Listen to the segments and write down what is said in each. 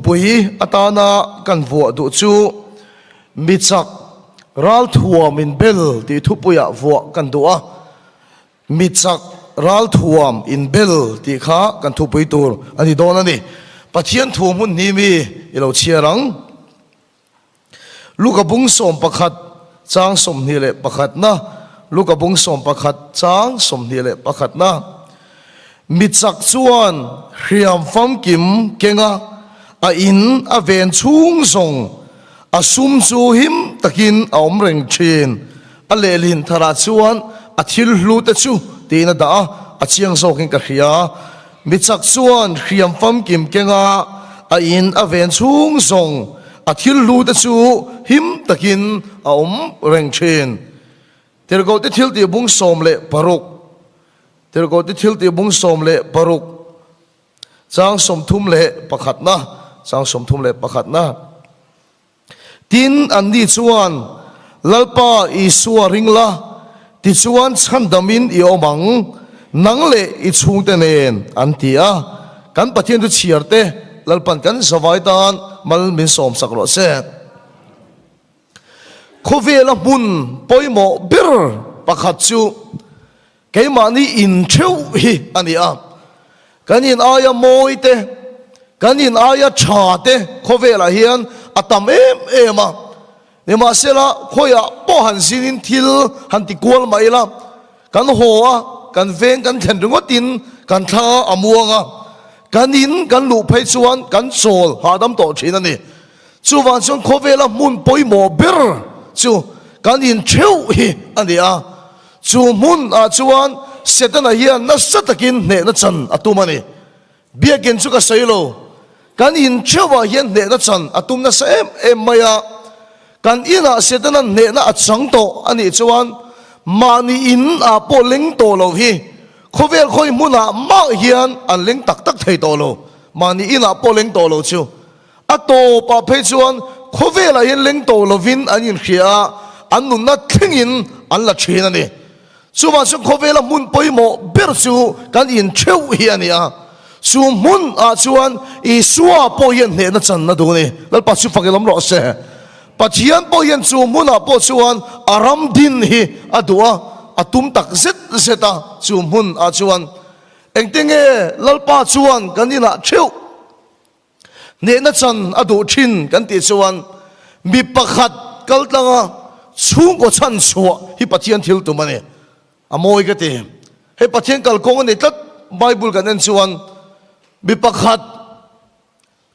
thupui atana kan vuah duh chu Mi chak ralthuam in bel tih thupuiah vuah kan duh a. Mi chak ralthuam in bel tih kha kan thupui tur a ni dawn a ni. Pathian thu hmun hni mi i lo chhiar ang. Luka bung 11 chang 21 na Luka bung 11 chang 21 na Mi chak chuan hriam famkim kenga a in a ven chhung zawng a sum chu him takin a awm reng thin. A lehlin tharah chuan a thil hlu te chu tiin a dah a, a chiang zawkin ka hria. Mi chak chuan hriam famkim kenga a in a ven chhung zawng a thil hlu te chu him takin a awm reng thin. Tirhkohte thiltih bung 16 Tirhkohte thiltih bung 16 chang 31 na chang 31 na. Tin, anni chuan, Lalpa Isua ring la, tichuan chhandamin i awm ang, nang leh i chhungte nen, an ti a. Kan Pathian chu chhiar te, Lalpan kan zavai tan mal min sawmsak rawh se. Khawvela hmun pawimawh ber pakhat chu Keimahni in theuh hi a ni a, kan in aia mawi te, kan in aia tha te khawvelah hian a tam em em a. Nimahsela, khawiah pawh han zinin thil han ti kual mah ila, kan haw a, kan veng kan thlen ringawtin kan thla a muang a, kan in kan luh phei chuan kan chawl hahdam tawh thin a ni. Chuvang chuan khawvela hmun pawimawh ber chu kan in theuh hi a ni a. Chu hmun ah chuan Setana hian nasa takin hnehna chan a tum a ni. Biakin chu ka sawi lo, kan in theuh ah hian hnehna chan a tum nasa em em mai a. Kan inah Setana hnehna a chang tawh a nih chuan mahni in ah pawh leng tawh lo hi khawvel khawi hmunah mah hian an leng tak tak thei tawh lo. Mahni inah pawh leng tawh lo chu A tawpah phei chuan khawvelah hian leng tawh lovin an inhria a, an nunna thlengin an la thin a ni. Chuvang chuan khawvela hmun pawimawh ber chu kan intheuh hi a ni a. Chu hmunah chuan Isua pawh hian hnehna channa duh a ni. Lalpa chu fak i lam rawh se. Pathian pawh hian chu hmunah pawh chuan a ram din hi a duh a, a tum tak zet zet a chu hmunah chuan. Engtinge Lalpa chuan kan inah theuh? Hnehna chan a duh thin kan tih chuan mi pakhat kal tlanga chhungkaw chhan chhuah hi Pathian thil tum a ni. A mawi ka ti. Hei Pathian kalkawng a ni tlat Bible kan en chuan mi pakhat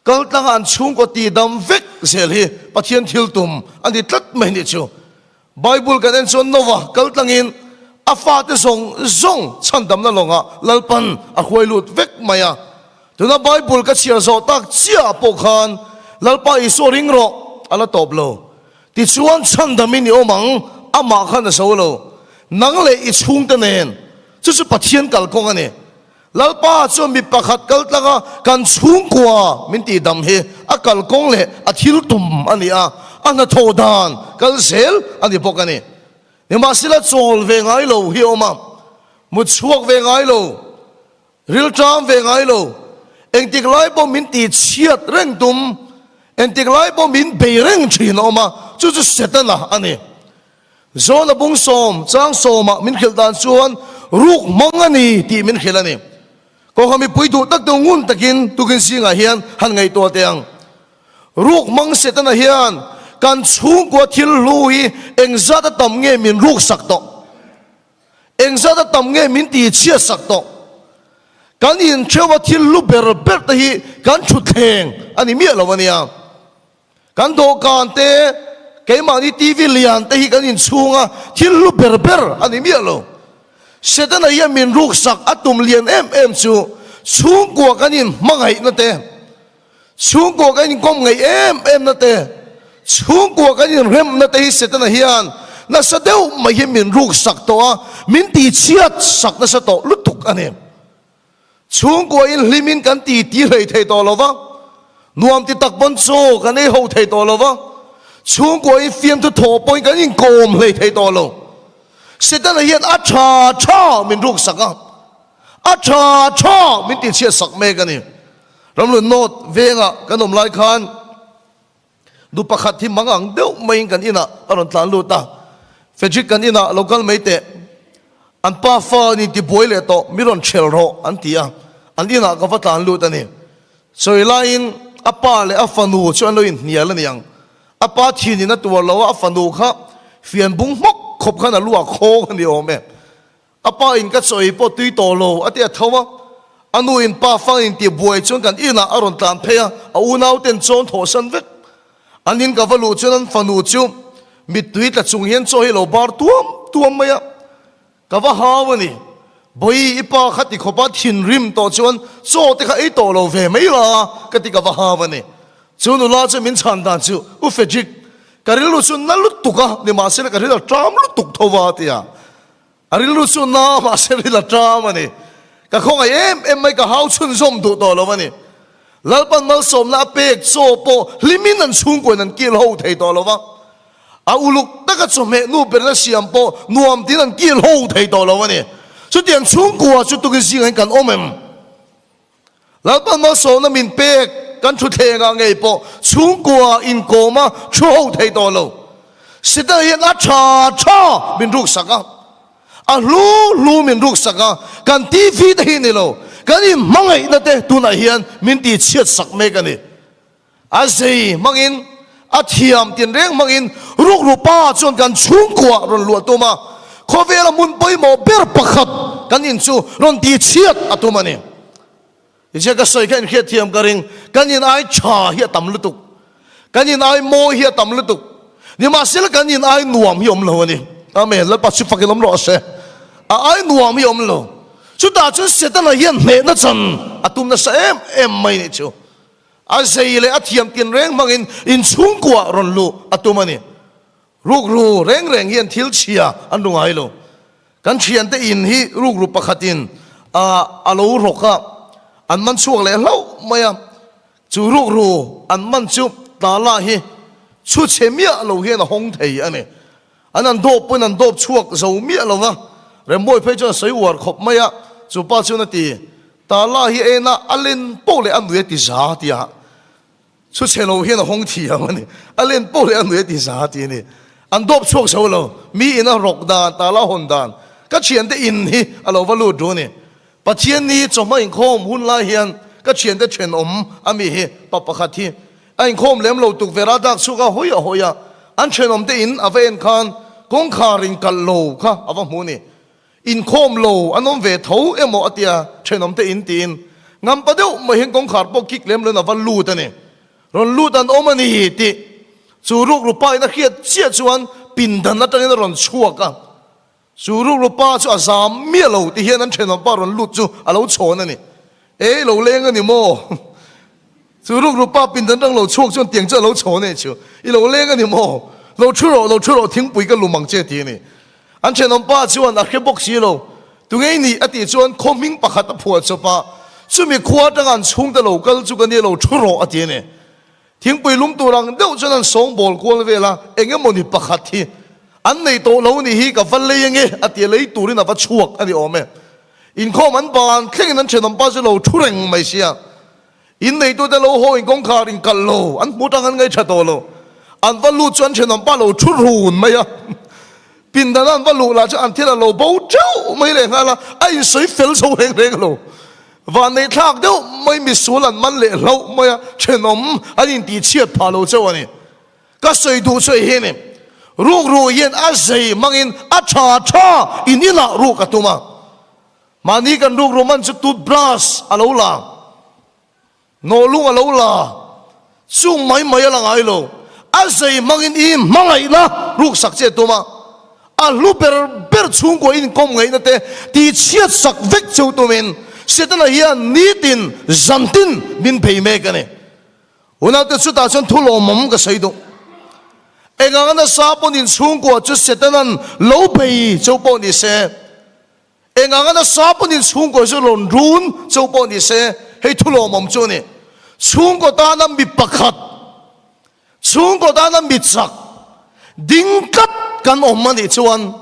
kal tlanga an chhungkaw ti dam vek zel hi Pathian thil tum a ni tlat mai nih chu. Bible kan en chuan Noah kal tlangin a fate zawng zawng chhandamna lawngah Lalpan a huai lut vek mai a. Tuna Bible ka chhiar zawh tak chiah ah pawh khan Lalpa Isua ring rawh a la tawp lo. Tichuan chhandamin i awm ang, amah khan a zo lo. Nang leh i chhungte nen. Chu chu Pathian kalkawng a ni. Lalpa chuan mi pakhat kal tlanga kan chhungkua min tih dam hi a kalkawng leh a thil tum a ni a, a hnathawh dan kal zel a ni bawk a ni. Nimahsela chawl ve ngai lo hi a awm a, mut chhuak ve ngai lo, rilṭam ve ngai lo, engtik lai pawh min tih chhiat reng tum, engtik lai pawh min bei reng ṭhin a awm a, chu chu Setana a ni. Zawna bung sawm, chang sawmah min hrilh dan chuan ruk hmang a ni tih min hrilh a ni. Kawngha mipui duh tak deuh ngun takin tukin zingah hian han ngaihtuah teh ang. Ruk hmang Setana hian kan chhungkua thil hlu hi engzat a tam nge min ruk sak tawh? Engzat a tam nge min tihchhiat sak tawh? Kan intheuha thil hlu ber ber te hi kan thutthleng a ni miah lo a nia. Kan dawhkan te, keimahni TV lian te hi kan inchhung a, thil hlu ber ber a ni miah lo. Setana hian min ruksak a tum lian em em chu chhungkua kan inhmangaihna te, chhungkua kan inkawm ngaih em em na te, chhungkua kan inremna te hi Setana hian nasa deuh mai hi min ruksak tawh a, min tihchhiat sak nasa tawh lutuk a ni. Chhungkua in hlimin kan ti ti hlei thei tawh lo va, nuam ti tak pawn chaw kan ei ho thei tawh lo va, chhungkua in fiamthu thawh pawhin kan inkawm hlei thei tawh lo. Setana hian a tha tha min ruksak a, a tha tha min tichhiatsak mek a ni. Ramhlun North vengah kan awm lai khan nu pakhat hi mang ang deuh maiin kan inah a rawn tlan lut a, Frederick kan inah lo kal mai teh, an pa fa an intibuai leh tawh, mi rawn ṭhel rawh an ti a, an inah ka va tlan lut a ni. Sawi laiin a pa leh a fanu chu an lo inhnial a niang. A pa thinin a tuar lo a, a fanu kha fian bung hmawk khawp khan a lu ah khawng a ni awm e. A pa in ka chaw ei pawh tui tawh lo a ti a tho a, a nu in pa fang in tih buai chuan kan inah a rawn tlan phei a, a unau ten chawn thawh san vek. An in ka va luh chuan an fanu chu mittui tla chung hian chaw hi a lo bar tuam tuam mai a, ka va hau a ni. Bawi i pa kha ti khawpa thinrim tawh chuan chaw te kha ei tawh lo ve mai la ka ti ka va hau a ni. Chu nula chu min chhan dan chu U Frederick, ka rilru chu na lutuk a, nimahsela ka ril a ṭam lutuk tho va a ti a. A rilru chu na mahse ril a ṭam a ni. Ka khawngaih em em mai, ka hau chhunzawm duh tawh lo a ni. Lalpan malsawmna a pek chaw pawh hlimin an chhungkuain an kil ho thei tawh lo va. A uluk taka chawhmeh nu berna siam pawh nuam tiin an kil ho thei tawh lo a ni. Chutiang chhungkua chu tukin zingah hian kan awm em? Lalpan malsawmna min pek kan thutthlengah ngei pawh chhungkua inkawma thu ho thei tawh lo. Satan hian a tha tha min ruksak a, a hlu hlu min ruksak a, kan TV te hi ni lo, kan inhmangaihna te tunah hian min tihchhiat sak mek a ni. A zei hmangin, a thiam tinreng hmangin rukru pa chuan kan chhungkuah rawn luah tum a, khawvela hmun pawimawh ber pakhat kan in chu rawn tihchhiat a tum a ni. Tichuan ka sawi kha inhriat thiam ka ring, kan in ai tha hi a tam lutuk, kan in ai mawi hi a tam lutuk, nimahsela kan in ai nuam hi a awm lo a ni. Amen. Lalpa chu fakin awm rawh se. A ai nuam hi a awm lo. Chutah chuan Setana hian hnehna chan a tum nasa em em mai nih chu. A zei leh a thiam tinreng hmangin inchhungkuah rawn luh a tum a ni. Rukru reng reng hian thil chhia an ru ngai lo. Kan thiante in hi rukru pakhatin a lo rawk a, an man chhuak leh hlauh mai a. Chu rukru an man chu tala hi chhu chhe miah lo hian a hawng thei a ni. An an dawp pawhin an dawp chhuak zo miah lo va, Rembawi phei chuan a sawi uar khawp mai a, chu pa chuan a ti, Tala hi en a, a len poh leh a nui a ti za ti a, chhu chhe lo hian a hawng thiam a ni, a len poh leh a nui a ti za ti a ni. An dawp chhuak zo lo, mi in a rawk dan, tala hawn dan, ka thiante in hi a lo va lut ru a ni. Pathian ni chawhma inkhawm hun lai hian ka thiante thenawm a mi hi pa pakhat hi a inkhawm lem lo tukverh a dak chhuak a hawi a hawi a, an thenawm te in a va en khan kawngkhar in kalh lo kha a va hmu ni. Inkhawm lo an awm ve tho emaw a tia thenawm te in tiin ngampa deuh mai hian kawngkhar pawh kik lem loin a va lut a ni. Rawn lut an awm a ni tih chu rukru pa in a hriat chiah chuan pindan atangin a rawn chhuak a. Chu rukru pa chu a zam miah lo ti hian an thenawm pa rawn lut chu a lo chhawn a ni. E, lo leng a ni maw? Chu rukru pa pindan rang lo chhuak chuan tiang chu a lo chhawn e chu. I lo leng a ni maw? Lo thu rawh, lo thu rawh, thingpui ka lum ang che ti a ni. An thenawm pa chuan a hre bawk si lo. Tunge i nih? a tih chuan khaw hming pakhat a phuah chawp a, chumi khua atanga an chhungte lo kal chu ka nia lo thu rawh a ti a ni. Thingpui lum tur ang deuh chuan an sawngbawl kual vel a, eng emawni pakhat hi an nei tawh lo nih hi ka va lei ange a ti a, lei turin a va chhuak a ni awm e. Inkhawm an ban thlengin an thenawm pa chu lo thu reng mai sia. In neitute lo haw in kawngkhar in kalh lo, an hmu tang an ngaihṭha tawh lo. An va lut chu an thenawm pa lo thu run mai a. Pindan an va luh lah chu an thil a lo bo teuh mai leh nghal a, a insawi fel zo reng reng lo. Vanneih thlak deuh mai misual an man leh hlauh mai a, thenawm an intihchhiat phah lo chauh a ni. Ka sawi duh chu hei hi a ni, rukru hian a zei hmangin a tha tha in inah ruk a tum a, mahni kan rukru man chu toothbrush a lo la. Nawhlung a lo la, chung mai mai a la ngai lo. A zei hmangin i hmangaihna ruksak che tum a, a hlu ber ber chhungkua inkawm ngaihna te tihchhiat sak vek cheu tumin Setana hian nitin zantin min bei mek a ni. Unaute chutah chuan thu lawmawm ka sawi duh. Enganga nasa pawn inchhungkua chu Setana'n lo bei cheu pawh ni se, Eng anga nasa pawn in chhungkaw chu rawn run cheu pawh ni se, hei thu lawmawm chu a ni. Chhungkaw tana mi pakhat, chhungkaw tana mi chak, ding tlat kan awm a nih chuan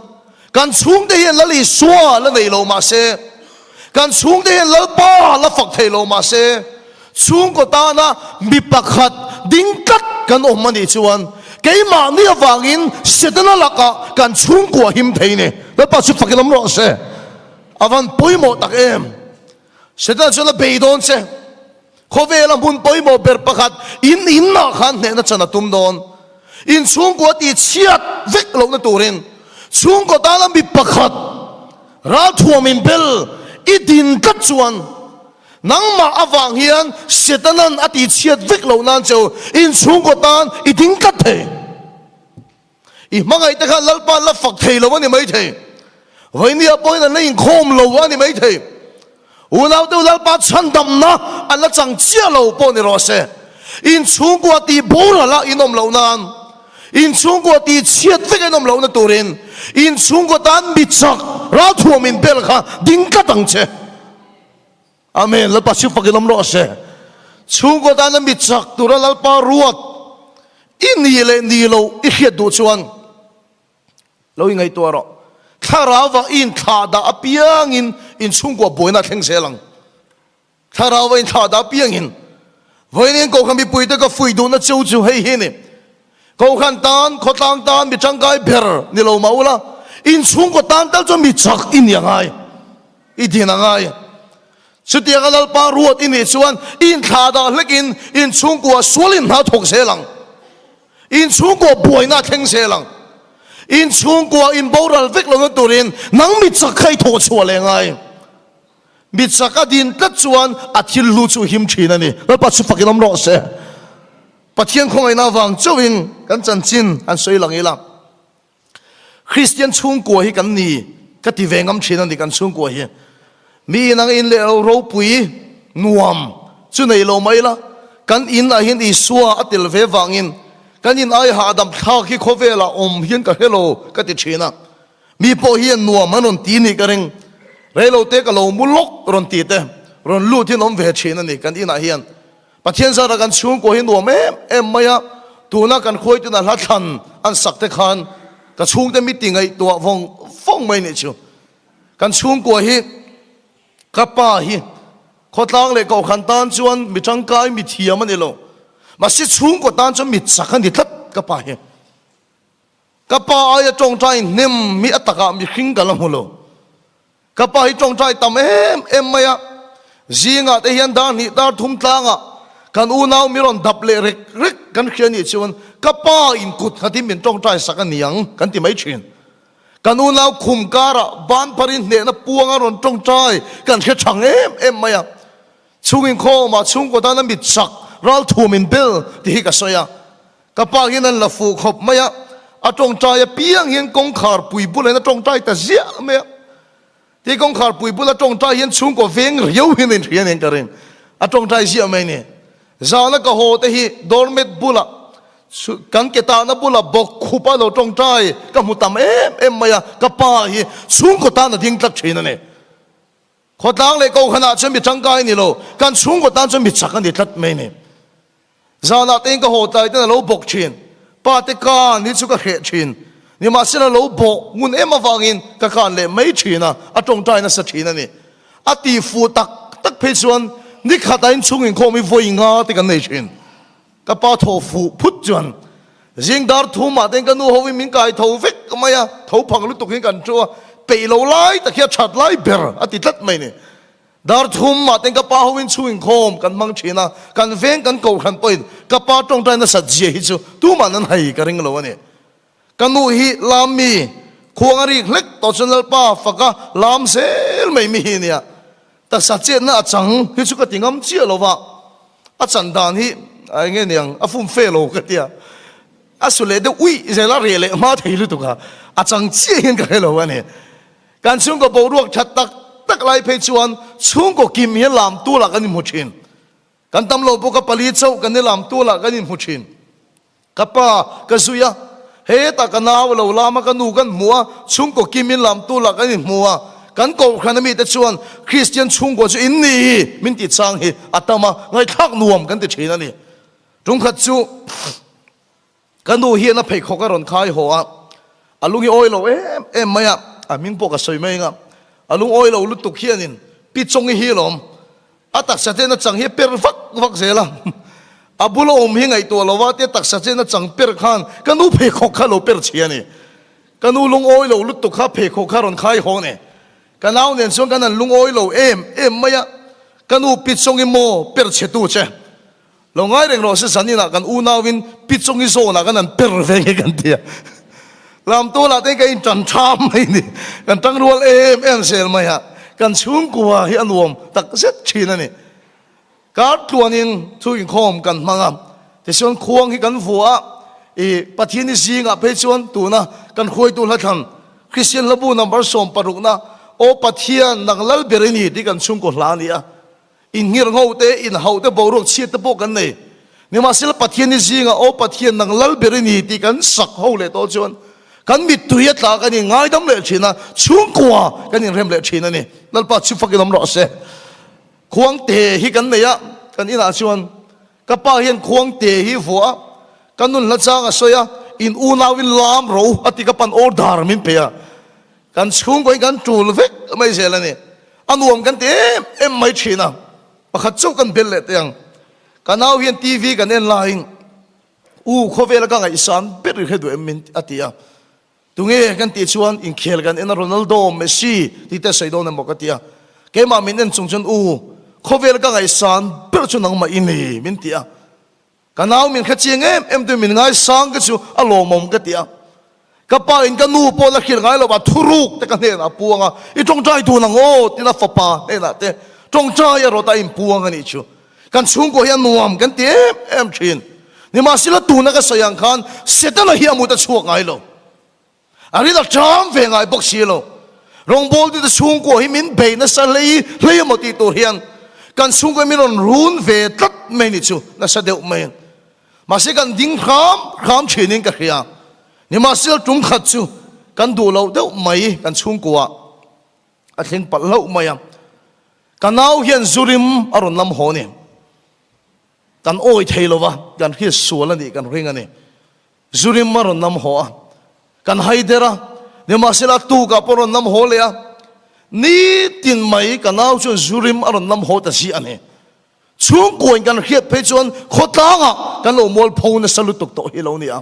kan chhungte hian Lal Isua la nei lo mah se, kan chhungte hian Lalpa la fak thei lo mah se, Chhungkaw tana mi pakhat ding tlat kan awm a nih chuan keimahni avangin Setana lakah kan chhungkua him thei ni. Lalpa chu fakin awm rawh se. A van pawimawh tak em! Setana chuan a bei dawn che. Khawvela hmun pawimawh ber pakhat in innah khan hnehna chan a tum dawn. In chhungkua tih chhiat vek lohna turin chhungkaw tana mi pakhat ralthuam in bel i din tlat chuan Nangmah avang hian Setanan a tihchhiat vek loh nan cheu in chhungkaw tan i ding tlat thei. I hmangaih te khan Lalpa an la fak thei lo a ni mai thei. Vainia pawhin an la inkhawm lo a ni mai thei. Unau deuh Lalpa chhandamna an la chang chiah lo pawh ni rawh se. In chhungkua tih boral a inawm loh nan, in chhungkua tihchhiat vek a inawm lohna turin in chhungkaw tan mi chak ralthuam inbel kha ding tlat ang che. Amen. Lalpa chu fakin awm rawh se. Chhungkaw tana mi chak tura Lalpa ruat i ni leh ni lo i hriat duh chuan lo i ngaihtuah rawh. Thlarauva i inthlah dah apiangin in chhungkua buaina a thleng zel ang. Thlarauva inthlah dah apiangin. Vawiin Kohhran mipuite ka fuih duhna cheu chu hei hi a ni. Kohhran tan, khawtlang tan mi tangkai ber ni lo mah ula, in chhungkaw tan tal chuan mi chak i ni a ngai. I din a ngai. Chutianga Lalpa ruat i nih chuan i inthlah dah hlekin in chhungkua sual in hna thawk zel ang. In chhungkua buaina a thleng zel ang. In chhungkua in boral vek lohna turin nang mi chak kha i thawh chhuah leh ngai. Mi chak a din tlat chuan a thil hlu chu him thin a ni. Lalpa chu fakin awm rawh se. Pathian khawngaihna avang chauhin kan chanchin han sawi lang ila. Kristian chhungkua hi kan ni ka ti ve ngam thin a ni kan chhungkua hi. Mi in ang in leh lo ropui nuam chu nei lo mai la, kan in ah hian Isua a tel ve vangin kan in ai hahdam thlak hi khawvelah awm hian ka hre lo ka ti thin a. Mi pawh hian nuam an rawn ti nih ka ring. Reilo te ka lo mu lawk rawn ti te rawn lut hian awm ve thin a ni kan inah hian. Pathian zara kan chhungkua hi nuam em em mai a, tuna kan khuaituna hla thlan an sak te khan ka chhungte mi ti ngaihtuah vawng vawng mai nih chu. Kan chhungkua hi ka pa hi khawtlang leh kohhran tan chuan mi tangkai mi thiam a ni lo, mahse chhungkua tan chuan mi chak a ni tlat ka pa hi. Ka pa aia tawngtai hnem hi a takah mihring ka la hmu lo. Ka pa hi tawngtai tam em em mai a, zingah te hian dar hnih dar thum tlangah kan unau mi rawn dap leh rek rek kan hria nih chuan ka pa in kut nghatin min tawngtai sak a niang kan ti mai thin. Kan unau khum karah ban pharin hnehna puanga rawn tawngtai kan hre thang em em mai a. Chhung inkhawmah chhungkaw tana mit chak ralthum in bel tih hi ka sawi a. Ka pa hian an la fuh khawp mai a, a tawngtai apiang hian kawngkhar pui bulah hian a tawngtai ta ziah mai a. Ti kawngkhar pui bula tawngtai hian chhungkaw veng riau hian a inhria nen ka ring. A tawngtai ziah mai a ni. Zana ka haw te hi doormat bulah, kan ke tahna bulah bawk khupa lo tawngtai ka hmu tam em em mai a, ka pa hi chhungkaw tan a ding tlat thin a ni. Khawtlang leh kohhranah chuan mi tangkai a ni lo, kan chhungkaw tan chuan mi chak a ni tlat mai a ni. Zanah tein ka haw tlai ten a lo bawk thin. Pa te kan hi chu ka hreh thin. Nimahsela lo bawh ngun em avangin ka kan leh mai thin a, a tawngtai nasa thin a ni. A ti fuh tak tak phei chuan ni khatah inchhung inkhawm hi vawi nga te kan nei thin. Ka pa thaw fuh phut chuan zing dar thumah ten ka nu hoin min kai tho vek mai a, tho phang lutuk in kan thu a, peih lo lai tak hi a that lai ber a ti tlat mai ni. Dar thum mah ten ka pa hoin chhung inkhawm kan hmang thin a, kan veng kan kohhran pawhin ka pa tawngtai nasat zia hi chu tuman an hai ka ring lo a ni. Ka nu hi lam mi, khuang a rik hlek tawh chuan Lalpa faka lam zel mai mi hi nia. Taksa chetna a chang hi chu ka ti ngam chiah lo va, a chan dan hi a eng nge niang a fum fe lo ka tia. A su leh deuh uih zel a reh leh hma thei lutuk a, a chang chiah hian ka hre lo a ni. Kan chhungkaw boruak that tak tak lai phei chuan chhungkaw kim hi lam tulah kan inhmu thin. Kan tam lo pawh ka pali chauh kan ni lam tulah kan inhmu thin. Ka pa ka zui a, hetah ka nau a lo lam a, ka nu kan hmu a, chhungkaw kimin lam tulah kan inhmu a. Kan kohhran a mite chuan Kristian chhungkaw chu in ni hi min ti chang hi a tam a, ngaihthlak nuam kan ti thin a ni. Tungkhat chu. Ka nu hian a pheikhawk a rawn khai haw a, a lung hi awi lo em em mai a, a hming pawh ka sawi mai anga, a lung awi lo lutuk hianin Pi Chawngi hi lawm. A taksa chen a chang hi a per vak vak zel a, a bula awm hi ngaihtuah lo va tia taksa chen a chang per khan ka nu pheikhawk kha a lo per chhia a ni. Ka nu lungawi lo lutuk kha pheikhawk kha a rawn khai haw a ni. Ka nau nen chuan kan han lungawi lo em em mai a, ka nu Pichongi maw per chhe tu che? Lo ngai reng rawh se zaninah kan unauin Pichongi zawnah kan han per ve nge kan ti a. Lamtualah te kan intan tham mai ni. Kan tangrual em em zel mai a, kan chhungkua hi a nuam tak zet thin a ni. Kar tluanin thu inkhawm kan hmang a, tichuan khuang hi kan vua a, i Pathian i zingah phei chuan tuna kan hruaitu hla thlan Kristian hlabu number sawmparukna Aw Pathian nang lal ber i ni tih kan chhungkaw hla a ni a. Inngirh ngo te, inhauh te, boruak chhiat te pawh kan nei. Nimahsela Pathian i zingah, Aw Pathian, nang lal ber i ni tih kan sak ho leh tawh chuan kan mittui a tla kan inngaidam leh thin a, chhungkua kan inrem leh thin a ni. Lalpa chu fakin awm rawh se. Khuangte hi kan nei a, kan inah chuan ka pa hian khuangte hi vuah a, ka nun hla chang a sawi a, in unauin lam ro a ti ka pan order min pe a. Kan chhungkaw hi kan tul vek mai zel a ni. A nuam kan ti em em mai thin a, pakhat chauh kan bel leh teh ang. Ka nau hian TV kan en laiin U khawvela ka ngaihsan ber i hre duh em min a ti a. Tunge kan tih chuan inkhel kan en a Ronaldo, Messi tih te a sawi dawn emaw ka ti a. Keimah min en chung chuan U khawvela ka ngaihsan ber chu nangmah i ni min ti a. Ka nau min hre chiang em em tu min ngaisang ka chu a lawmawm ka ti a. Ka pa in ka nu pawh la hrilh ngai lo a thuruk te ka hnenah a puang a, i tawngtai dun ang aw tiin a fapa hnenah te tawngtai a rawt a inpuang a nih chu. Kan chhungkaw hi a nuam kan ti em em thin. Nimahsela tuna ka sawi ang khan Setana hi a mut a chhuak ngai lo. A rin a ṭam ve ngai bawk si lo. Rawngbawltute chhungkua hi min bei nasa hlei hlei emaw tih tur hian kan chhungkua hi min rawn run ve tlat mai ni chu nasa deuh mai. Mahse kan ding hram hram thinin ka hria. Nimahsela tum khat chu kan duh loh deuh mai kan chhungkua a thleng palh hlauh mai a. Ka nau hian zurim a rawn lam haw ni. Kan awi thei lova kan hriat sual a nih kan ring a ni. Zurim a rawn nam haw a, kan hai der a, nimahsela tukah pawh a rawn nam haw leh a, nitin mai ka nau chuan Zurim a rawn nam haw ta ziah a ni. Chhungkuain kan hriat phei chuan khawtlangah kan lo mualpho nasa lutuk tawh hi lo ni a.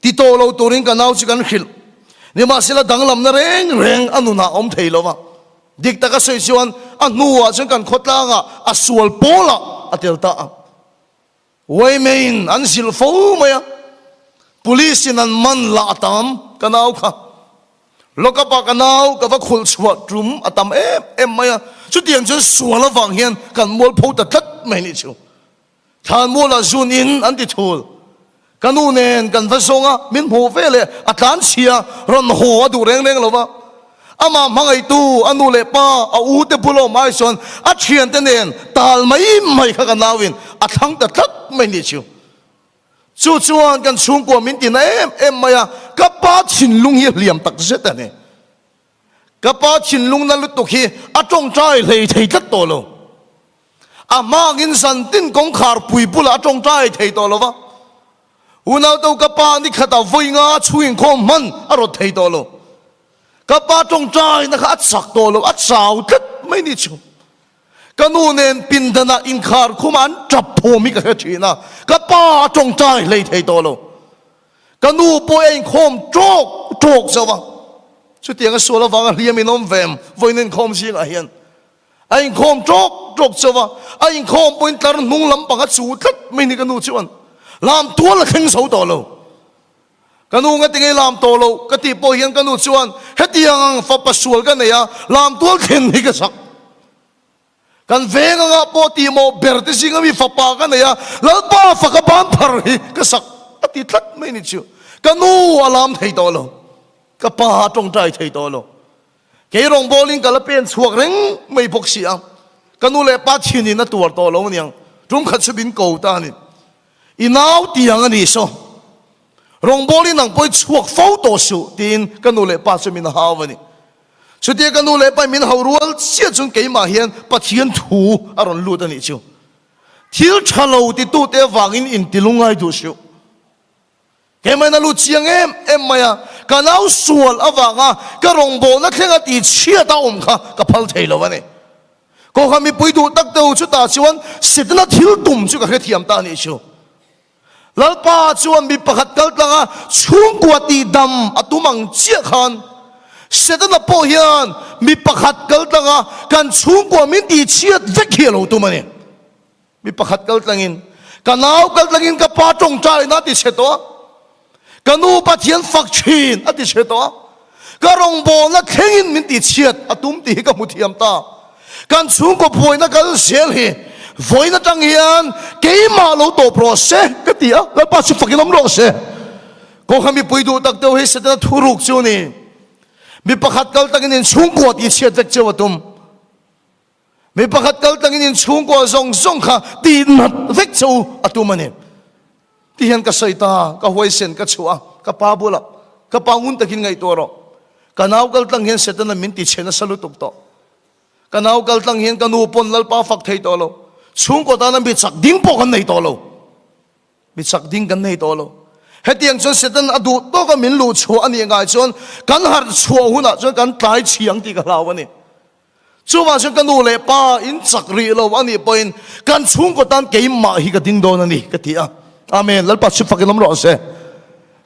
Ti tawh lo turin ka nau chu kan hrilh, nimahsela danglamna reng reng a nunah a awm thei lo va. Dik taka sawi chuan a hnuah chuan kan khawtlangah a sual pawlah a tel ta a. Uaimeiin an zilh fo mai a, Police in an man lah a tam ka nau kha. Lockup ah ka nau ka va khulh chhuah tum a tam em em mai a, chutiang chuan sual avang hian kan mualpho ta tlat mai nih chu. Thlanmualah zun in an ti thul. Ka nu nen kan va zawng a, min hmuh ve leh a tlan chhia rawn haw a duh reng reng lo va. Amah hmangaihtu a nu leh pa a u te bula awm ai chuan a thiante nen tal mai mai kha ka nauin a thlang ta tlat mai nih chu. Chu chuan kan chhungkua min tina em em mai a, ka pa thinlung hi a hliam tak zet a ni. Ka pa thinlung na lutuk hi a tawngtai hlei thei tlat tawh lo. A hmangin zantin kawngkhar pui bulah a tawngtai thei tawh lo va. Unauto ka pa ni khatah vawi nga chhung inkhawm hman a rawt thei tawh lo. Ka pa tawngtaina kha a chak tawh lo, a chau tlat mai ni chu. Ka nu nen pindanah inkhar khumah an tap thawm hi ka hre thin a, ka pa a tawngtai hlei thei tawh lo. Ka nu pawh a inkhawm tawk tawk zauh a, chutiang a sual avanga hliam in awm ve em vawiin inkhawm zingah hian. A inkhawm tawk tawk chauh a, a inkhawm pawhin tlar hnung lampang a chu tlat mai ni ka nu chuan lam tual a thleng zo tawh lo. Ka nu nga tinge lam tawh lo ka tih pawh hian ka nu chuan hetiang ang fapa sual ka nei a, lam tual thlen hi ka chak. Kan veng anga pawh tihmawh ber te zinga mi fapa ka nei a, Lalpa faka ban phar hi ka sak a ti tlat mai ni chu. Ka nu a lam thei tawh lo, ka pa a tawngtai thei tawh lo. Kei rawngbawlin ka la pen chhuak reng mai bawk si a, ka nu leh pa thinin a tuar tawh lo aniang, tum khat chu min ko ta a ni. I nau tiang a ni saw, rawngbawlin nang pawh i chhuak fo tawh suh tiin ka nu leh pa chu min hau a ni. Chutia ka nu leh pa in min hau rual chiah chuan keimah hian Pathian thu a rawn lut a nih chu. Thil tha lo titute avangin intilungai duh suh. Hemaiin a lut chiang em em mai a, ka nau sual avanga ka rawngbawlna thlenga tih chhiat a awm kha ka phal thei lo a ni. Kohhran mipui duh tak deuh chutah chuan Setana thil tum chu ka hrethiam ta a nih chu. Lalpa chuan mi pakhat kal tlanga chhungkua tihdam a tum ang chiah khan Setana pawh hian mi pakhat kal tlanga kan chhungkua min tihchhiat vek hi a lo tum a ni. Mi pakhat kal tlangin, ka nau kal tlangin ka pa tawngtaina a ti chhe tawh a, ka nu Pathian fak thin a ti chhe tawh a, ka rawngbawlna thlengin min tihchhiat a tum tih hi ka hmu thiam ta. Kan chhungkaw buaina kal zel hi vawiin atang hian keimah lo tawp rawh se ka ti a, Lalpa chu fakin awm rawh se. Kawngkha mipui duh tak deuh hi Setana thuruk chu a ni. Mi pakhat kal takin in chhungkua tih chhiat vek cheu a tum. Mi pakhat kal takin in chhungkua zawng zawng kha tih nat vek cheu a tum a ni. Ti hian ka sawi ta, ka huaisen ka chhuah a, ka pa bulah ka pa ngun takin ngaihtuah rawh. Ka nau kal tlang hian Setana min ti chhe nasa lutuk tawh. Ka nau kal tlang hian ka nu pawn Lalpa fak thei tawh lo. Chhungkaw tana mi chak ding pawh kan nei tawh lo. Mi chak ding kan nei tawh lo. Hetiang chuan Satan a duh tawka min luh chhuah a nih ngai chuan kan harh chhuah hunah chuan kan tlai chhiang tih ka hlau a ni. Chuvang chuan ka nu leh pa in chak rih lo a nih pawhin kan chhungkaw tan keimah hi ka ding dawn a ni ka ti a. Amen. Lalpa chu fakin awm rawh se.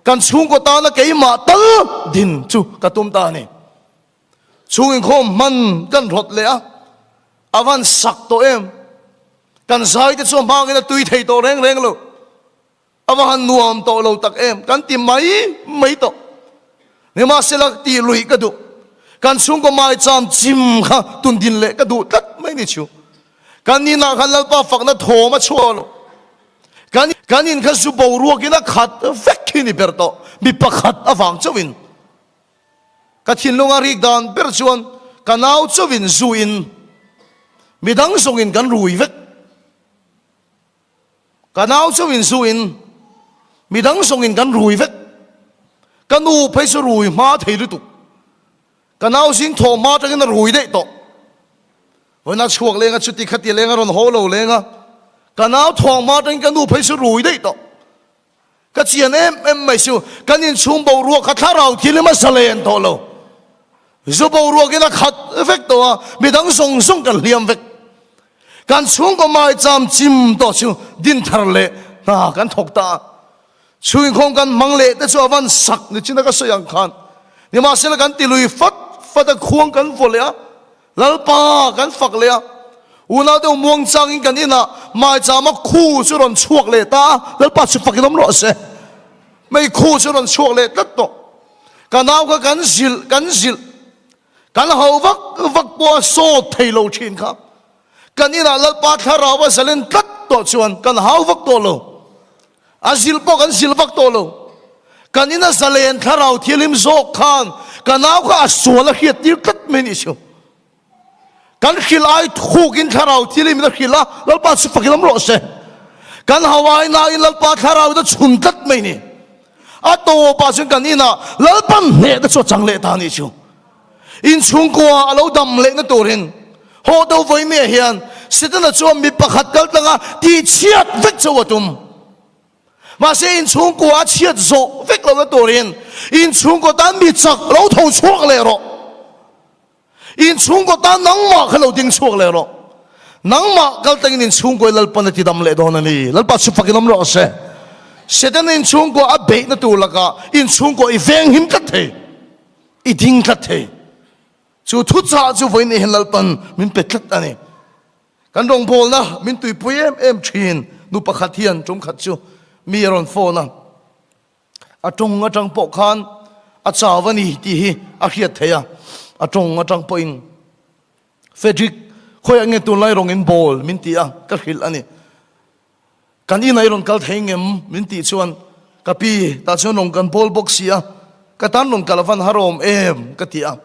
Kan chhungkaw tana keimah tal din chu ka tum ta a ni. Chhung inkhawm hman kan rawt leh a, a van sak tawh em? Kan zai te chu a hmangin a tui thei tawh reng reng lo. A va han nuam tawh lo tak em? Kan ti mai mai tawh. Nimahsela tih luih ka duh. Kan chhungkaw maicham chim kha tundin leh ka duh tlat mai ni chu. Kan inah khan Lalpa fakna thawm a chhuah lo. Kan kan in kha zu boruakin a khat vek hi ni ber tawh. Mi pakhat avang chauhin. Ka thinlung a rik dan ber chuan ka nau chauhin zu in midang zawngin kan rui vek. Ka nau chauhin zu in midang zawngin kan rui vek. Ka nu phei chu rui hma thei lutuk. Ka nau zing thawh hma atangin a rui daih tawh. Vawiin a chhuak leng a chuti khati leng a rawn haw lo leng a. Ka nau thawh hma atangin ka nu phei chu rui daih tawh. Ka chian em em mai chu kan inchhung boruak kha thlarau thil hi hmasa len tawh lo. Zu boruakin a khat vek tawh a, midang zawng zawng kan hliam vek. Kan chhungkaw maicham chim tawh chu dinthar leh hna kan thawk ta a. Chhungkhawm kan hmang leh te chu a van sak ni chin a ka sawi ang khan. Nimahsela kan ti lui fat fat a, khuang kan vaw leh a. Lalpa kan fak leh a, unau deuh muang changin kan inah maichama khu chu rawn chhuak leh ta a, Lalpa chu fakin awm rawh se. Mei khu chu rawn chhuak leh tlat tawh. Ka nau kha kan zilh kan zilh, kan hau vak vak pawh a sawt thei lo thin kha. Kan inah Lalpa thlarau a zalen tlat tawh chuan kan hau vak tawh lo. A zilh pawh kan zilh vak tawh lo. Kan ina zalen thlarau thianghlim zawk khan ka nau kha a sual a hriat tir tlat mai nih chu. Kan hrilh ai thukin thlarau thianghlim in a hrilh a, Lalpa chu fakin awm rawh se. Kan hau ai nain Lalpa thlarau in a chhun tlat mai ni. A tawpah chuan kan inah Lalpan hnehna chu a chang leh ta nih chu. Inchhungkua a lo dam lehna turin haw deuh vawi miah hian Setana chuan mi pakhat kal tlanga tihchhiat vek chauh a tum. Mahse inchhungkua a chhiat zawh vek lohna turin inchhungkaw tan mi chak lo tho chhuak leh rawh. Inchhungkaw tan nangmah kha lo ding chhuak leh rawh. Nangmah kal tlangin inchhungkaw i Lalpan a tidam leh dawn a ni. Lalpa chu fakin awm rawh se. Setana inchhungkua a beihna tur lakah inchhungkaw i venghim tlat thei. I ding tlat thei. Chu thuchah chu vawiin hian Lalpan min pe tlat a ni. Kan rawngbawlna min tuipui em em thin nu pakhat hian tum khat chu mi a rawn phone a. A tawng atang pawh khan a chau a ni tih hi a hriat theih a. A tawng atang pawhin Frederick khawiah nge tunlai rawng in bawl min ti a, ka hrilh a ni. Kan inah i rawn kal thei ngem? Min tih chuan, Ka pi, tah chuan rawn kan bawl bawk si a, ka tan rawn kal a van harawm em? Ka ti a.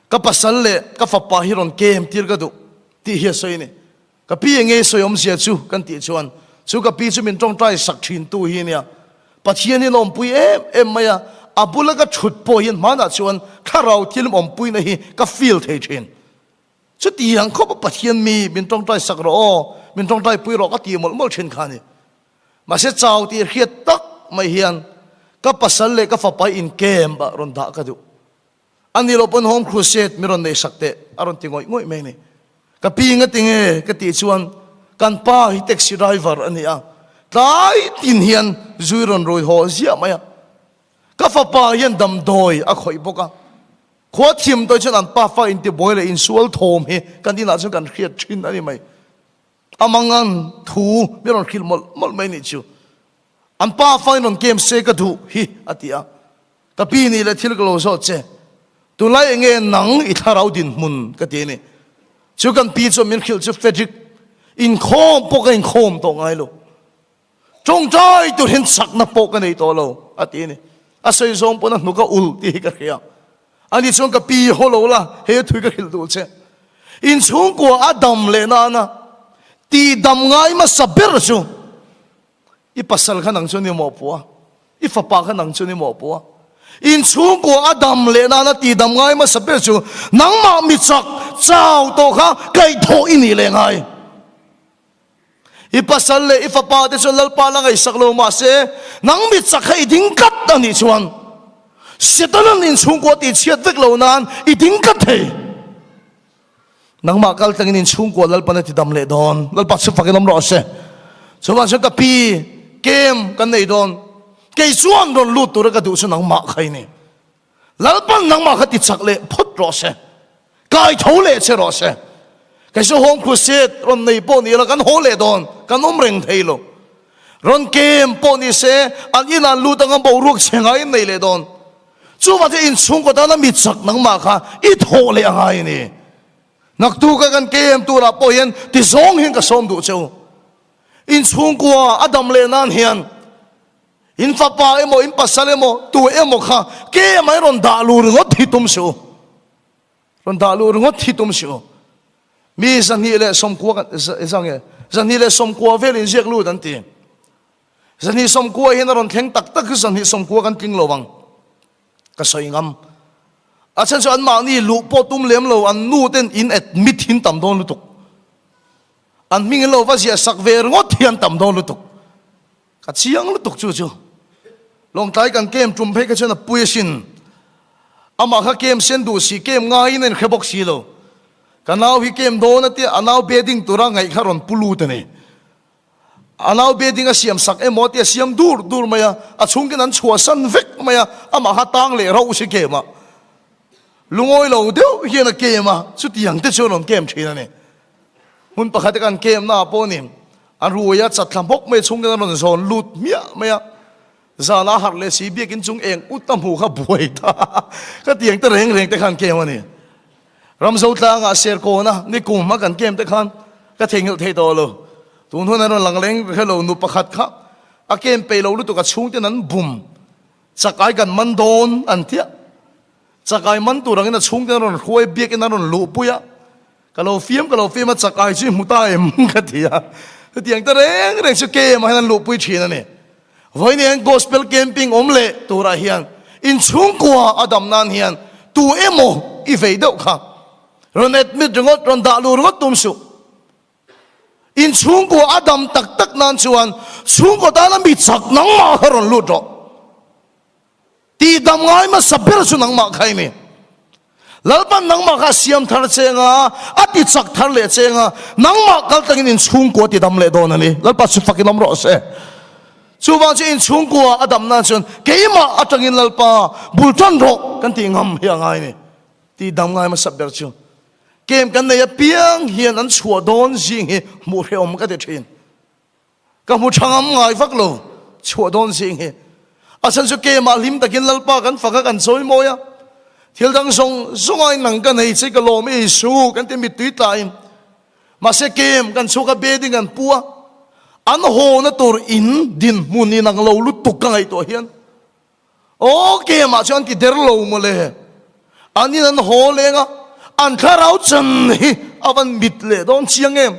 Ka pasal leh ka fapa hi rawn kem tir ka duh tih hi a sawi a ni. Ka pi eng nge i sawi awmzia chu? Kan tih chuan, Chu ka pi chu min tawngtai sak thin tu hi a nia. Pathian hi an awmpui em em mai a, a bula ka thut pawh hian hmanah chuan thlarau thil awmpuina hi ka feel thei thin. Chutiang khawp a Pathian mi min tawngtai sak rawh aw, min tawngtai pui rawh ka ti mawlh mawlh thin kha a ni. Mahse chau tih hriat tak mai hian ka pasal leh ka fapa in camp ah rawn dah ka duh. A ni lo pawn Home Crusade min rawn neih sak teh a rawn ti ngawih ngawih mai a ni. Ka pi ngati nge ka tih chuan kan pa hi taxi driver a ni a, tlai tin hian zui rawn rui haw ziah mai a. Ka fapa hian damdawi a khawih bawk a, khua thim tawih chuan an pafa intibuai leh insual thawm hi kan inah chuan kan hriat thin a ni mai. A mangan thu mi rawn hrilh mawlh mawlh mai nih chu. An pafa in rawn kem se ka duh hi a ti a. Ka pi nih leh thil ka lo zawt che. Tunlai enge nang i thlarau dinhmun ka ti a ni. Chu kan pi chuan min hrilh chu Frederick, inkhawm pawh ka inkhawm tawh ngai lo. Tawngtai tur hian chakna pawh ka nei tawh lo, a ti a ni. A sawi zawng pawn a hnuk a ulh tih hi ka hria. Ani chuan ka pi haw lo la, hei a thui ka hrilh duh che. Inchhungkua a dam leh nana tih dam ngai hmasa ber chu i pasal kha nang chu ni mawhpuh a, i fapa kha nang chu ni mawhpuh a. Inchhungkua a dam leh nana tih dam ngai hmasa ber chu nangmah mi chak chau tawh kha kaihthawh i nih leh ngai. I pasal leh i fapa te chuan Lalpa la ngaihsak lo mahse nang mi chak kha i ding tlat a nih chuan Setanan inchhungkua tih chhiat vek lo nan i ding tlat thei. Nangmah kal tlangin inchhungkua Lalpan a ti dam leh dawn. Lalpa chu fakin awm rawh se. Chuvang chuan ka pi kem kan nei dawn. Kei chuan rawn lut tura ka duh chu nangmah kha i ni. Lalpan nangmah kha ti chak leh phawt rawh se. Kai tho leh che rawh se. Kei chu Home Crusade rawn nei pawh ni ila kan haw leh dawn, kan awm reng thei lo. Rawn kem pawh ni se an inah lut anga boruak chhe ngaiin nei leh dawn. Chuvang chu inchhungkaw tana mi chak nangmah kha i thawh leh a ngai a ni. Naktuka kan kem turah pawh hian ti zawng hian ka sawm duh che u. Inchhungkua a dam leh nan hian In fapa emaw, in pasal emaw, tu emaw kha ke mai rawn dah luh ringawt hi tum suh u. Rawn dah luh ringawt hi tum suh u. Mi 210 kan, za nge, 210 vel inziak lut an ti. 210 hian a rawn thleng tak tak hi 210 kan tling lo ang. Ka sawi ngam. A chhan chu anmahni luh pawh tum lem lo, an nu ten in admit hin tam dawn lutuk. An hming in lo va ziah sak ve ringawt hi an tam dawn lutuk. Ka chiang lutuk chu chu. Lawngtlai kan kem tum phei kha chuan a pui asin. Amah kha kem sen duh si, kem ngaiin a inhre bawk si lo. Ka nau hi kem dawn a tia a nau bedding tura ngaih kha rawn pu lut a ni. A nau bedding a siam sak emaw tia siam dur dur mai a, a chhungkin an chhuahsan vek mai a, amah kha tang leh rauh si kem a. Lungawi lo deuh hian a kem a, chutiang te chu a rawn kem thin a ni. Hmun pakhat te kan kem na ah pawh ni a rui a chat thla hmawk mai chhung ten a rawn zawn lut hmiah mai a, zan a harh leh si biakin chung eng ut a hmuh kha buai ta ka tiang te reng reng te khan kem a ni. Ramzo tlangah Serkawn a nikum a kan kem te khan ka theihnghilh thei tawh lo. Tun hun a rawn lang leng hre lo nu pakhat kha a kem peih lo lutuk a chhung ten an bum chakai kan man dawn an tiah. Chakai man tur angin a chhung ten a rawn hruai biakin a rawn luhpui a. Ka lo fiam ka lo fiam a chak ai chu i hmu ta em ka ti a, chutiang te reng reng chu kem ah hian an luhpui thin a ni. Vawiin hian Gospel Camping awm leh turah hian inchhungkua a dam nan hian tu emaw i vei deuh kha rawn admit ringawt, rawn dah luh ringawt tum suh. Inchhungkua a dam tak tak nan chuan chhungkaw tana mi chak nangmah kha rawn lut rawh. Tih dam ngai hmasa ber chu nangmah kha i ni. Lalpan nangmah kha a siam thar cheng a, a ti chak thar leh cheng a, nangmah kal tlangin inchhungkua ti dam leh dawn a ni. Lalpa chu fakin awm rawh se. Chuvang chu inchhungkua a dam nan chuan keimah atangin Lalpa bul tan rawh kan tih ngam hi a ngai a ni. Tih dam ngai hmasa ber chu kem kan nei apiang hian an chhuah dawn zing hi hmuh hrehawm ka ti thin. Ka hmu tha ngam ngai vak lo, chhuah dawn zing hi. A chhan chu keimah hlim takin Lalpa kan fak a, kan chawi mawi a. Thil dang zawng zawng aiin nang ka nei che ka lawm i Isu kan ti mittui tlaiin. Mahse kem kan chhuak a, bedding kan pu a, an hawna tur in dinhmun in ang lo lutuk ka ngaihtuah hian aw kemah chuan an ti der lo mawle. An in an haw leng a, an thlarau chan hi a van mit leh dawn chiang em.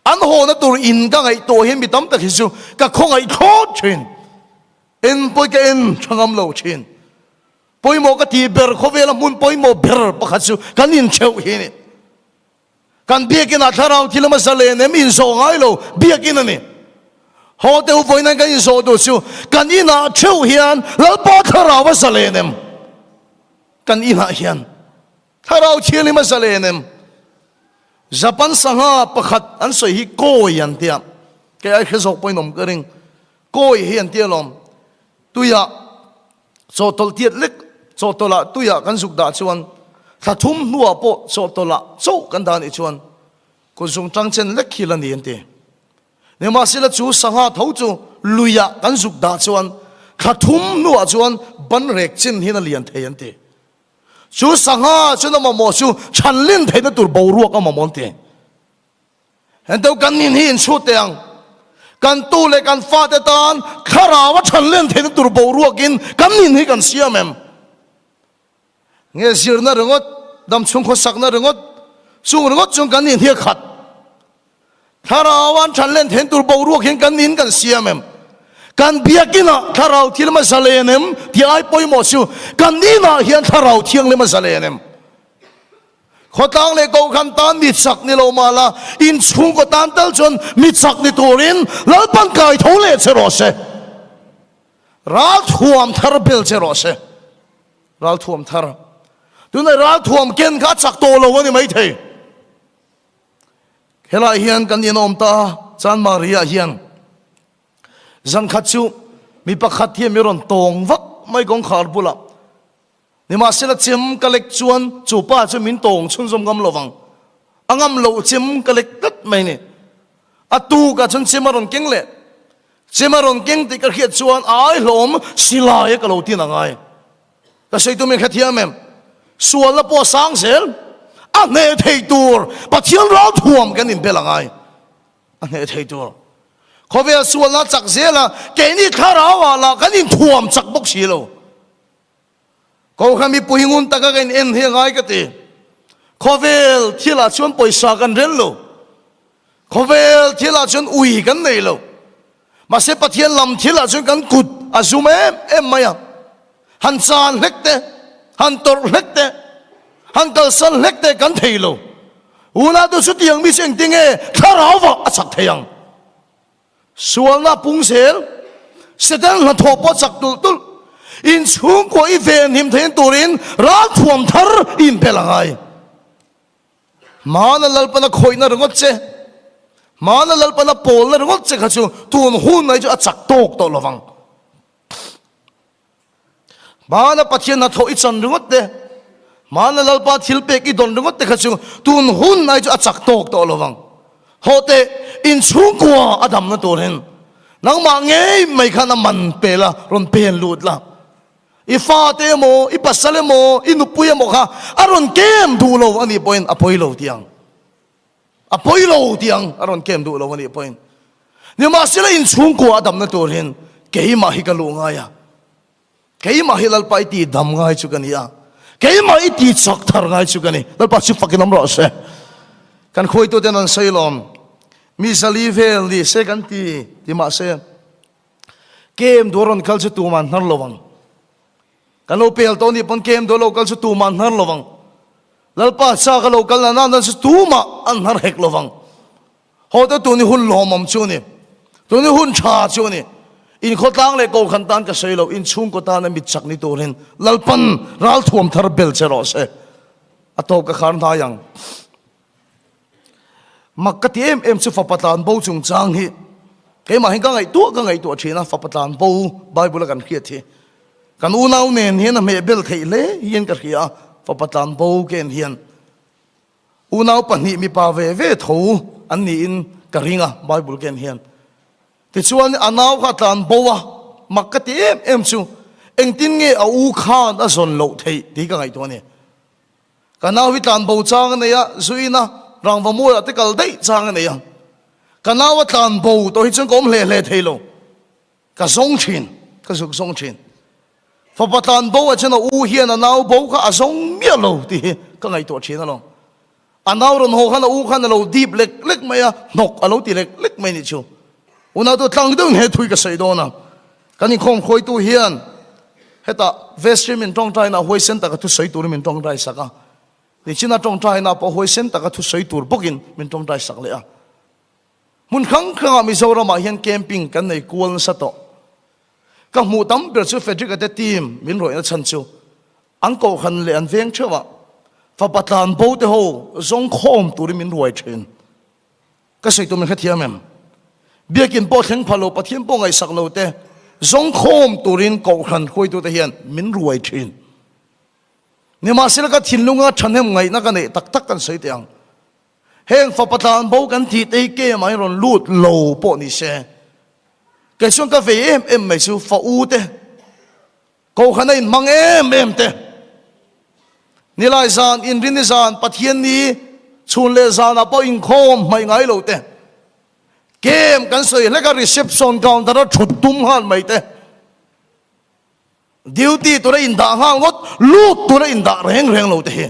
An hawna tur in ka ngaihtuah hian mi tam tak hi chu ka khawngaih thlawt thin. En pawi ka en tha ngam lo thin. Pawimawh ka tih ber khawvela hmun pawimawh ber pakhat chu kan intheuh hi a ni. Kan biakinah thlarau thil hmasa leh nem inzawh ngai lo biakin a ni. Haw te u vawiin kan inzawh duh chu kan inah theuh hian Lalpa thlarau a zalen em? Kan inah hian thlarau thianghlim a zalen em? Japan sangha pakhat an sawi hi kawi an tia. Kei ai hre zawk pawhin awm ka ring. Kawi hi an tia lawm. Tuiah chawhtawlh tiat lek chawhtawlhah tuiah kan zuk dah chuan thla thum hnuah pawh chawhtawlhah chauh kan dah anih chuan kut zung tang chen lek hi la ni an ti. Nimahsela chu sangha tho chu luiah kan zuk dah chuan thla thum hnuah chuan banrek chin hian a lian thei an ti. Chu sangha chuan a mamawh chu chhanlin theihna tur boruak a mamawh an ti. Hento kan nin hi inchhut teh ang. Kan tu leh kan fate tan thlarau a thanlen theihna tur boruakin kan nin hi kan siam em? Nge zirna ringawt, damchhung khawsakna ringawt, chung ringawt chung kan nin hi a khat. Thlarau an thanlen theihna tur boruak hian kan nin kan siam em? Kan biakinah thlarau thianghlim a zalen em? Tih ai pawimawh chu kan inah hian thlarau thianghlim a zalen em? Khawtlang leh Kohhran tan mi chak ni lo mah la, inchhungkaw tan tal chuan mi chak ni turin Lalpan kai tho leh che rawh se. Ral thuam thar bel che rawh se. Ral thuam thar. Tunah ral thuam ken kha a chak tawh lo a ni maithei. Helai hian kan inawm ta Chanmari-ah hian zan khat chu mi pakhat hian mi rawn tawng vak mai kawngkhar bulah. Nimahsela chem ka lek chuan chu pa chu min tawng chhunzawm ngam lo vang. A ngam loh chem ka lek tlat mai ni. A tukah chuan chem a rawn keng leh. Chem a rawn keng tih ka hriat chuan a ai hlawm silai a ka lo tin a ngai. Ka sawi tum in hrethiam em? Sualna pawh a sang zel. A hneh thei tur Pathian ralthuam kan inbel a ngai. A hneh thei tur. Khawvel sualna chak zel a, keini thlarauah lah kan inthuam chak bawk si lo. Kohhran mipui ngun taka ka in en hi a ngai ka ti. Khawvel thilah chuan pawisa kan rel lo. Khawvel thilah chuan ui kan nei lo. Mahse Pathian lam thilah chuan kan kut a zum em em mai a. Han chan hlek te, han tawrh hlek te, han kalsan hlek te kan thei lo. Unau chutiang mi chu engtinge thlarau vah a chak thei ang. Sualna pung zel, Satan hnathawh pawh chak tulh tulh, inchhungkua i venhim theihna turin ralthuam thar i inpel a ngai. Hmana Lalpana khawihna ringawt che, hmana Lalpana pawlna ringawt che kha chu tun hun ai chu a chak tawk tawh lovang. Hmana Pathian hnathawh i chan ringawt te, hmana Lalpa thil pek i dawn ringawt te kha chu tun hun ai chu a chak tawk tawh lo vang. Haw teh, inchhungkua a damna turin nangmah ngei mai khan a man pe la, rawn pen lut la. I fate emaw, i pasal emaw, i nupui emaw kha a rawn kem duh lo a nih pawhin a pawi lo tih ang. A pawi lo tih ang a rawn kem duh lo a nih pawhin. Nimahsela inchhungkua a damna turin keimah hi ka luh ngai a. Keimah hi Lalpa i tih dam ngai chu ka ni a. Keimah i tih chak thar ngai chu ka ni. Lalpa chu fakin awm rawh se. Kan khuaituten an sawi lawm. Mi zali vel ni se kan ti ti mahse kem duh a rawn kal chu tumah an hnar lo ang. Kan lo pel tawh nih pawn kem duh a lo kal chu tumah an hnar lo ang. Lalpa chak a lo kal na nan chu tumah an hnar hek lo vang. Haw te tuni hun lawmawm chu a ni. Tuni hun tha chu a ni. In khawtlang leh kohhran tan ka sawi lo, in chhungkaw tana mit chak ni turin Lalpan ralthuam thar bel che rawh se. A tawp ka khar hnai ang. Mak ka ti em em chu fapa tlan bo chungchang hi keimah hian ka ngaihtuah ka ngaihtuah thin a, fapa tlan bo Bible a kan hriat hi kan unau nen hian a hmeh bel theih hle hian ka hria a, fapa tlan bo ken hian unau pahnih mipa ve ve tho an niin ka ring a Bible ken hian. Tichuan a nau kha a tlan bo a, mak ka ti em em chu engtin nge a u khan a zawn loh theih tih ka ngaihtuah a ni. Ka nau hi tlan bo chang a nei a, zuina rangva mualah te kal daih chang a nei a. Ka nau a tlan bo tawh hi chuan ka awm hle hle thei lo. Ka zawng thin, ka zuk zawng thin. Fapa tlan bo ah chuan a u hian a nau bo kha a zawng miah lo tih hi ka ngaihtuah thin alawm. A nau rawn haw khan a u khan a lo dip lek lek mai a, hnawk a lo ti lek lek mai nih chu. Unau chu tlang deuhin he thui ka sawi dawn a. Kan inkhawm khawitu hian hetah vestry min tawngtaina a huaisen taka thusawi turin min tawngtai sak a. Nichina tawngtaina pawh huaisen taka thusawi tur bawkin min tawngtai sak leh a. Hmun hrang hrangah Mizoramah hian camping kan nei kual nasa tawh. Ka hmuh tam ber chu Frederick-a te team min rawihna chhan chu an kohhran leh an veng theuh a. Fapa tlan bo te ho zawng khawm turin min ruai thin. Ka sawi tur min hrethiam em? Biakin pawh thleng phah lo, Pathian pawh ngaihsak lo te zawng khawm turin Kohhran hruaitute hian min ruai thin. Nimahsela ka thinlunga thahnem ngaihna ka neih tak tak kan sawi teh ang. Heng fapa tlan bo kan tih te hi kemah hian rawn lut lo pawh ni se. Kei chuan ka vei em em mai chu fa u te, Kohhran a inhmang em em te, Nilai zan, Inrinni zan, Pathianni chhun leh zanah pawh inkhawm hmaih ngai lo te, Game kan sawi hlek a reception counter a thut tum nghal mai te, Duty tura indah nghal ngawt, lut tura indah reng reng lo te hi.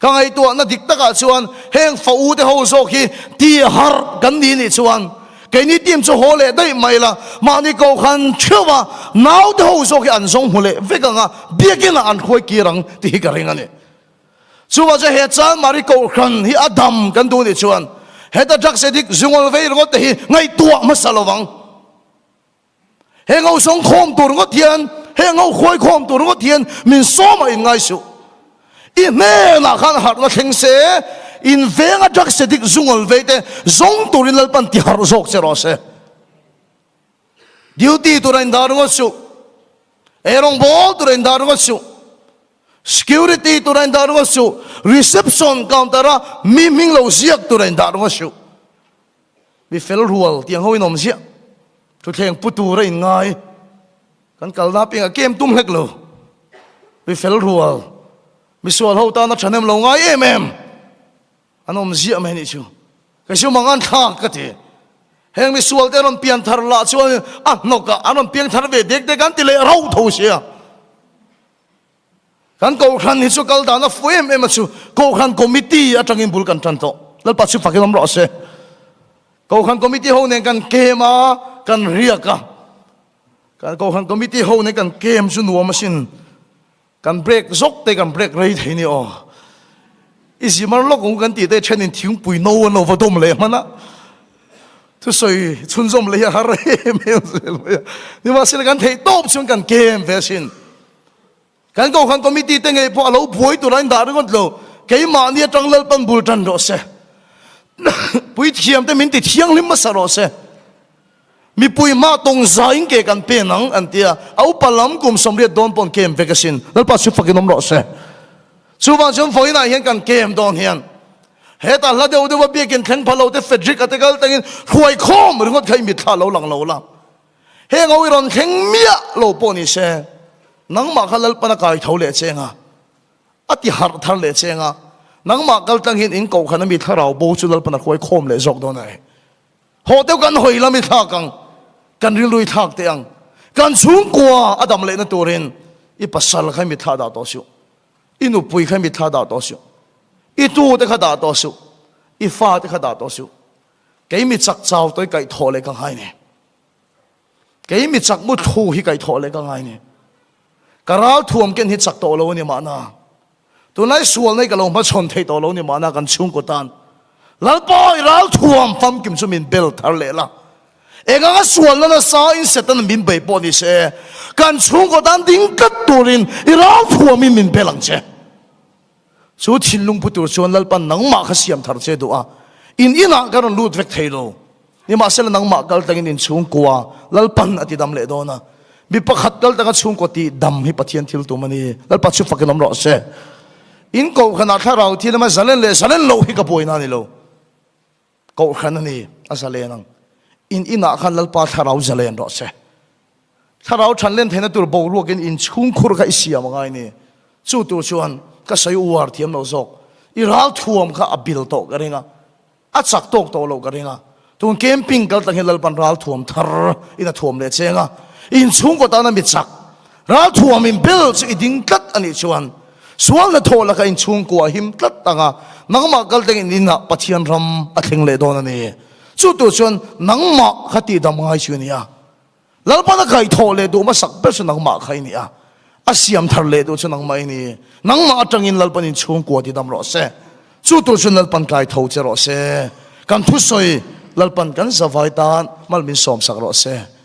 Ka ngaihtuahna dik takah chuan heng fa u te ho zawk hi ti harh kan ni nih chuan keini team chu haw leh daih mai la, mahni kohhran theuh a nau te ho zawk hi an zawng hmu leh vek ang a, biakin ah an hruai kir ang tih hi ka ring a ni. Chuvang chuan he Chanmari kohhran hi a dam kan duh nih chuan heta drugs addict zungawl vei ringawt te hi ngaihtuah hmasa lo vang. Heng ho sawng khawm tur ngawt hian, heng ho khuai khawm tur ngawt hian min sawm a inngai suh. I hnenah khan harhna thleng se, in venga drugs addict zungawl vei te zawng turin Lalpan ti harh zawk che rawh se. Duty tura indah ringawt suh. Eirawng bawl tura indah ringawt suh. Security tura indah ringawt suh. Reception counter-a mi hming lo ziak tura indah ringawt suh. Mi fel rual tiang ho in awm ziah. Thuthleng pu tur a in ngai. Kan kalna piangah kem tum hlek lo. Mi fel rual, mi sual ho tana thahnem lo ngai em em an awm ziah mai nih chu. Kei chu mang an thlak ka ti. Heng mi sual te an rawn pian thar lah chuan a hnawkah an rawn piang thar ve dek dek an ti leh rauh tho sia. Kan Kohhran hi chu kal dan a fu em em a chu Kohhran Committee atangin bul kan tan tawh. Lalpa chu fakin awm rawh se. Kohhran Committee ho nen kan kem a, kan riak a. Kan Kohhran Committee ho nen kan kem chu nuam asin. Kan break zawk te kan break rei thei ni aw. I zimar lawk ang kan tih te thenin thingpui no an lo va dawm leh hman a. Thusawi chhunzawm leh hi a har em em zel mai a. Nimahsela kan theih tawp chuan kan kem ve asin. Kan Kohhran Committee te ngei pawh a lo buai tur a indah ringawt lo. Keimahni atang Lalpan bul tan rawh se. Puithiam te min ti thianghlim hmasa rawh se. Mipui hma tawng zaiin ke kan pen ang an ti a. A upa lam kum 80 dawn pawh an kem vek asin. Lalpa chu fakin awm rawh se. Chuvang chuan vawiinah hian kan kem dawn hian hetah hla deuh deuha biakin thleng pha lo te Frederick a te kal tangin hruai khawm ringawt kha i mitthla lo lang lo la. Heng ho i rawn thleng miah lo pawh ni se, nangmah kha Lalpan a kai tho leh cheng a, a ti harh thar leh cheng a, nangmah kal tlang hian in kohhran a mi thlarau bo chu Lalpan a hruai khawm leh zawk dawn a ni. Haw deuh kan hawi lam i thlak ang, kan rilru i thlak teh ang, kan chhungkua a dam lehna turin i pasal kha i mitthla dah tawh suh, i nupui kha i mitthla dah tawh suh, i tute kha dah tawh suh, i fate kha dah tawh suh. Kei mi chak chau tawi kaih thawh leh ka ngai ni. Kei mi chak mu thlu hi kaih thawh leh ka ngai ni. Ka ral thuam ken hi chak tawh lo a ni mahna. Tunlai sual nei ka lo hmachhawn thei tawh lo ni mahna kan chhungkaw tan. Lalpa i ral thuam famkim chu min bel thar leh la. Eng anga sualna nasa in Satan min bei pawh ni se, kan chhungkaw tan ding tlat turin i ral thuamin min bel ang che. Chu thinlung pu tur chuan Lalpan nangmah kha siam thar che duh a, in inah ka rawn lut vek thei lo. Nimahsela nangmah kal tangin in chhungkua Lalpan a ti dam leh dawn a. Mi pakhat kal tanga chhungkua tih dam hi Pathian thil tum a ni. Lalpa chu fakin awm rawh se. In kohhranah thlarau thil emaw zalen leh zalen loh hi ka buaina a ni lo. Kohhran a ni, a zalen ang. In inah khan Lalpa thlarau zalen rawh se. Thlarau than len theihna tur boruakin in chhungkhur kha i siam a ngai ni. Chu tur chuan ka sawi uar thiam lo zawk. I ral thuam kha a bil tawh ka ring a, a chak tawk tawh loh ka ring a. Tun camping kal tang hian Lalpan ral thuam thar in a thuam leh cheng a. In chhungkaw tana mi chak ral thuam in bel chu i ding tlat a nih chuan Sual hnathawh laka in chhungkua a him tlat ang a, nangmah kal tengin inah Pathian ram a thleng leh dawn a ni. Chu tur chuan nangmah kha tihdam ngai chu i ni a. Lalpan a kaihthawh leh duh hmasak ber chu nangmah kha i ni a, a siam thar leh duh chu nangmah i ni. Nangmah atangin Lalpan in chhungkua tidam rawh se. Chu tur chuan Lalpan kaitho che rawh se. Kan thusawi Lalpan kan zavai tan mal min sawmsak rawh se.